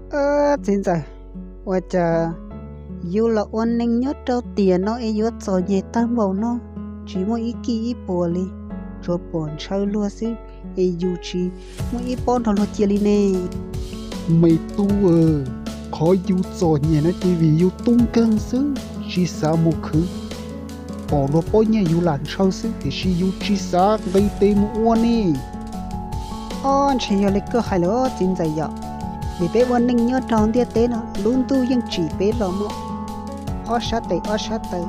Txiv ntxawm, ua cas yus los ua neeg nyob rau tiam no es yuav txom nyem tag npaum no, tsis muaj ib kij ib puas li, tsuas pom ntshaw luag xwb, es yus tsis muaj ib pob nrog luag cia li ne? Me tub, qhov yus txom nyem no ces vim yus tub nkeeg xwb, tsis xav mus khwv, pom luag pob nyiaj yus lam ntshaw xwb, tiam sis yus tsis xav nqis tes mus ua ne. Ob, ntshe yog li koj hais lawm txiv ntxawm yom, vim peb ua neej nyob rau ntiaj teb no lub ntuj yeej tsim peb los muaj ob sab tes ob sab taw,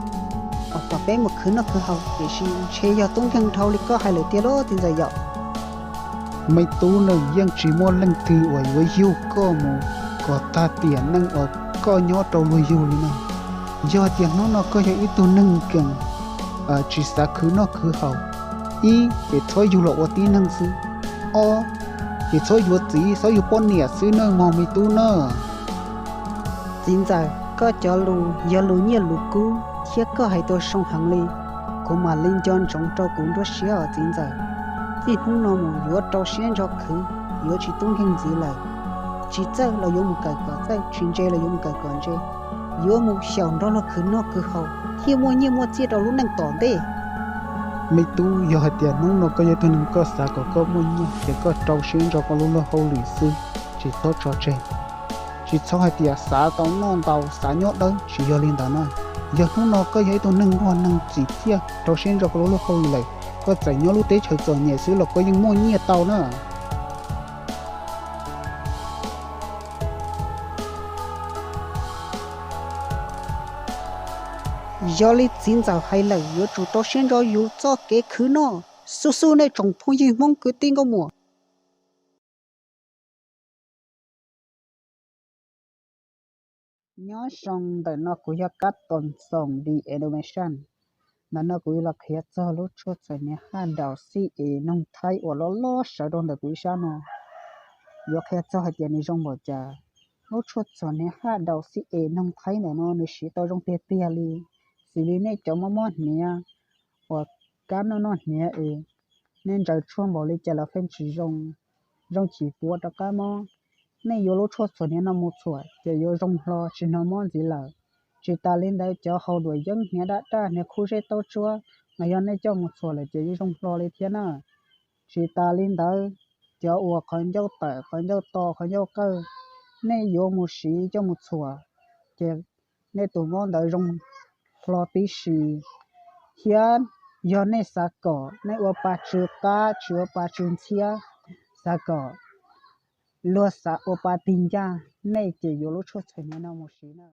kom peb mus khwv noj khwv haus, tiam sis ntshe yog tub nkeeg dhau li koj hais lawm tiag lauj txiv ntxawm yom. Me tub, yeej tsis muaj leej twg uas yuav yug koj mus kom tag tiam neej uas koj nyob rau luag yug li no. Yog tias hnub no koj yog ib tug neeg nkeeg, tsis xav khwv noj khwv haus, ib ces txhob yug los ua tib neeg xwb, ob ces txhob yuav txiv, txhob yuav poj niam xwb nawb mog me tub na. Txiv ntxawm, koj cov lus yog lus nyiaj lus kub thiab koj hais tau zoo heev li, kuv mam li nco ntsoov rau kuv nruab siab os txiv ntxawm. Txij hnub no mus yuav rau siab ntso khwv, yuav tsis tub nkeeg ntxiv lawm. Tsis txawj los yuav mus kawm kom txawj, tsis ntse los yuav mus kawm kom ntse, yuav mus xyaum nrog luag khwv noj khwv haus thiaj muaj nyiaj muaj txiaj rau lub neej tom ntej. Me tub, yog hais tias hnub no koj yog ib tug neeg koj xav kom koj muaj nyiaj ces koj rau siab ntso koj lub luag hauj lwm xwb, tsis txhob tso tseg. Tsis txhob hais tias xav tau noj ntau xav nyob dawb, tsis yog li ntawd na. Yog hnub no koj yog ib tug neeg nquag neeg txim thiaj rau siab ntso koj lub luag hauj lwm lawm, koj txawm nyob lub teb chaws txom nyem xwb los koj yeej muaj nyiaj tau na. Yog li txiv ntxawm hais lawm yuav tsum rau siab ntso yus txoj kev khwv noj. Xub xub nej tsoom phooj ywg Hmoob kwv tij nkauj muam. Nyob zoo, ntawm no kuv yog Kab Toom Xoom The Animation. Ntawm no kuv yuav los qhia txog lub tshuaj txhuam hniav haj daus xib es noog Thaib uas loj loj sawv rau ntawm kuv ib sab no. Yuav qhia txog hais tias nws zoo npaum cas. Lub tshuaj txhuam hniav haj daus xib es noog Thaib ntawm no nws siv tau zoo tiag tiag li. Xws li nej cov mob mob hniav uas kab noj noj hniav es nej ntsaws tshuaj npaum li cas los pheej tsis zoo, zoo chim puav rov qab mob. Nej yuav lub tshuaj txhuam hniav no mus txhuam ces yuav zoo hlo tsis hnov mob ntxiv lawm. Tsis tas li ntawd cov haus duam yeeb hniav daj daj hniav khuv zej taub tsuab los yog nej coj mus txhuam lawm ces yuav zoo hlo li thiab na. Tsis tas li ntawd, cov uas qhov ncauj tawm qhov ncauj to qhov ncauj qawj, nej yuav mus siv coj mus txhuam ces nej tus mob ntawd zoo hlo tib si. Thiab yog nej xav kom nej ua pa tsw qab tsis ua pa tsw ntxhiab, xav kom luag xav ua pa tig ncaj, nej ces yuav lub tshuaj txhuam hniav no mus siv na.